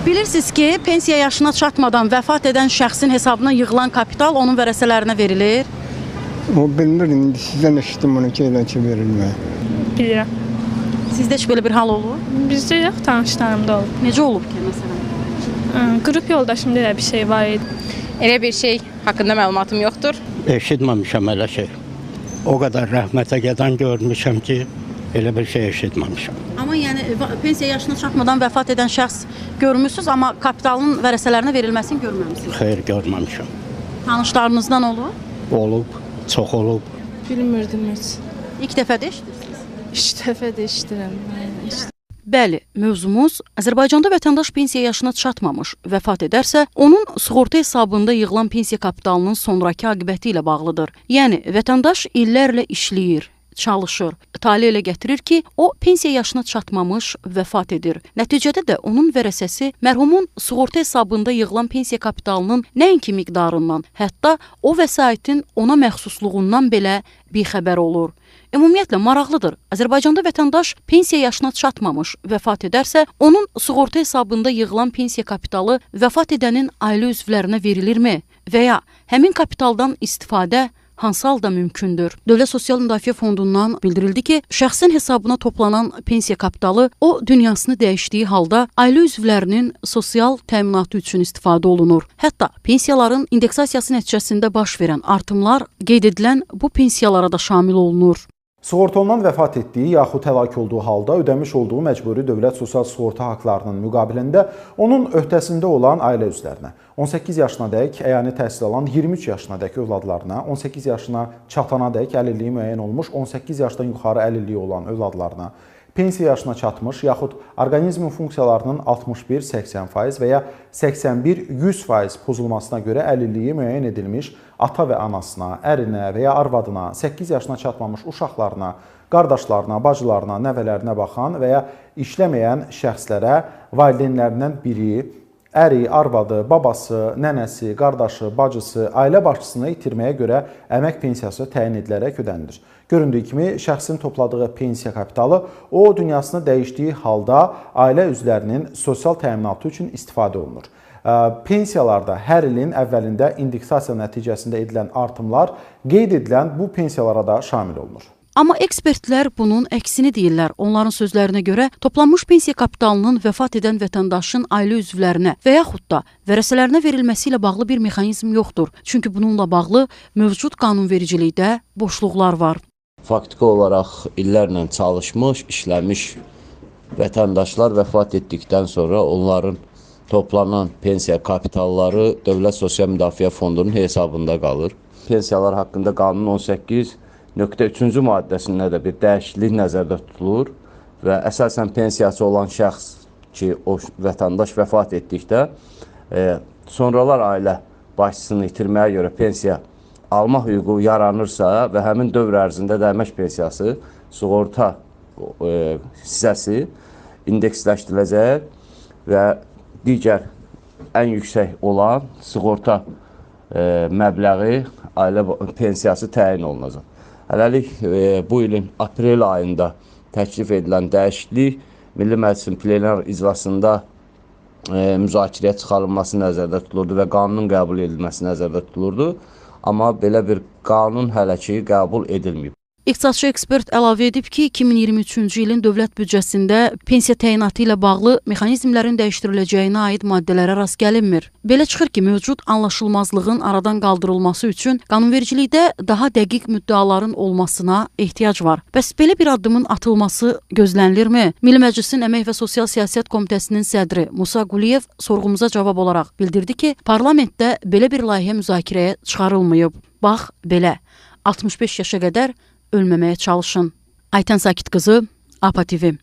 Bilirsiniz ki, pensiya yaşına çatmadan vəfat edən şəxsin hesabına yığılan kapital onun vərəsələrinə verilir. O bilmirəm, indi sizdən eşitdim onu ki, elə ki verilmir. Bilirəm. Sizdə heç belə bir hal olub? Bizdə yox, tanışlarımda olub. Necə olub ki, məsələn? Qrup yoldaşımda elə bir şey var idi. Elə bir şey haqqında məlumatım yoxdur. Eşitməmişəm elə şey. O qədər rəhmətə gedən görmüşəm ki, elə bir şey eşitməmişəm. Amma yəni pensiya yaşına çatmadan vəfat edən şəxs görmüsünüz, amma kapitalın vərəsələrinə verilməsini görməmisiniz. Xeyr, görməmişəm. Tanışlarınızdan olub? Olub, çox olub. Bilmirdim heç. İlk dəfə də eşidirsiniz? İlk dəfə də eşidirəm. Bəli, mövzumuz Azərbaycanda vətəndaş pensiya yaşına çatmamış vəfat edərsə, onun sığorta hesabında yığılan pensiya kapitalının sonrakı aqibəti ilə bağlıdır. Yəni, vətəndaş illərlə işləyir, çalışır. Tale elə gətirir ki, o pensiya yaşına çatmamış vəfat edir. Nəticədə də onun vərəsəsi mərhumun sığorta hesabında yığılan pensiya kapitalının nəinki miqdarından, hətta o vəsaitin ona məxsusluğundan belə bixəbər olur. Ümumiyyətlə, maraqlıdır. Azərbaycanda vətəndaş pensiya yaşına çatmamış vəfat edərsə, onun sığorta hesabında yığılan pensiya kapitalı vəfat edənin ailə üzvlərinə verilirmi? Və ya həmin kapitaldan istifadə hansı halda mümkündür? Dövlət Sosial Müdafiə Fondundan bildirildi ki, şəxsin hesabına toplanan pensiya kapitalı o dünyasını dəyişdiyi halda ailə üzvlərinin sosial təminatı üçün istifadə olunur. Hətta pensiyaların indeksasiyası nəticəsində baş verən artımlar qeyd edilən bu pensiyalara da şamil olunur. Sığorta olunan vəfat etdiyi yaxud həlak olduğu halda ödəmiş olduğu məcburi dövlət sosial sığorta haqlarının müqabilində onun öhdəsində olan ailə üzvlərinə, 18 yaşına dək əyani təhsil alan 23 yaşına dək övladlarına, 18 yaşına çatana dək əlilliyi müəyyən olmuş 18 yaşdan yuxarı əlilliyi olan övladlarına, pensiya yaşına çatmış yaxud orqanizmin funksiyalarının 61-80% və ya 81-100% pozulmasına görə əlilliyi müəyyən edilmiş ata və anasına, ərinə və ya arvadına, 8 yaşına çatmamış uşaqlarına, qardaşlarına, bacılarına, nəvələrinə baxan və ya işləməyən şəxslərə valideynlərindən biri, əri, arvadı, babası, nənəsi, qardaşı, bacısı, ailə başçısını itirməyə görə əmək pensiyası təyin edilərək ödənilir. Göründüyü kimi, şəxsin topladığı pensiya kapitalı o dünyasını dəyişdiyi halda ailə üzvlərinin sosial təminatı üçün istifadə olunur. Pensiyalarda hər ilin əvvəlində indeksasiya nəticəsində edilən artımlar qeyd edilən bu pensiyalara da şamil olunur. Amma ekspertlər bunun əksini deyirlər. Onların sözlərinə görə toplanmış pensiya kapitalının vəfat edən vətəndaşın ailə üzvlərinə və yaxud da vərəsələrinə verilməsi ilə bağlı bir mexanizm yoxdur. Çünki bununla bağlı mövcud qanunvericilikdə boşluqlar var. Faktiki olaraq illərlə çalışmış, işləmiş vətəndaşlar vəfat etdikdən sonra onların toplanan pensiya kapitalları Dövlət Sosial Müdafiə Fondunun hesabında qalır. Pensiyalar haqqında qanunun 18.3-cü maddəsində də bir dəyişiklik nəzərdə tutulur və əsasən pensiyası olan şəxs ki, o vətəndaş vəfat etdikdə sonralar ailə başçısını itirməyə görə pensiya alma hüququ yaranırsa və həmin dövr ərzində də əmək pensiyası sığorta hissəsi indeksləşdiriləcək və digər ən yüksək olan sığorta məbləği ailə pensiyası təyin olunacaq. Hələlik bu ilin aprel ayında təklif edilən dəyişiklik Milli Məclisin plenar iclasında müzakirəyə çıxarılması nəzərdə tutulurdu və qanunun qəbul edilməsi nəzərdə tutulurdu. Amma belə bir qanun hələ ki qəbul edilməyib. İqtisadçı ekspert əlavə edib ki, 2023-cü ilin dövlət büdcəsində pensiya təyinatı ilə bağlı mexanizmlərin dəyişdiriləcəyinə aid maddələrə rast gəlinmir. Belə çıxır ki, mövcud anlaşılmazlığın aradan qaldırılması üçün qanunvericilikdə daha dəqiq müddəaların olmasına ehtiyac var. Bəs belə bir addımın atılması gözlənilirmi? Milli Məclisin Əmək və Sosial Siyasət Komitəsinin sədri Musa Quliyev sorğumuza cavab olaraq bildirdi ki, parlamentdə belə bir layihə müzakirəyə çıxarılmayıb. Bax, belə, 65 yaşa qədər ölməməyə çalışın. Aytən Sakit qızı, APA TV.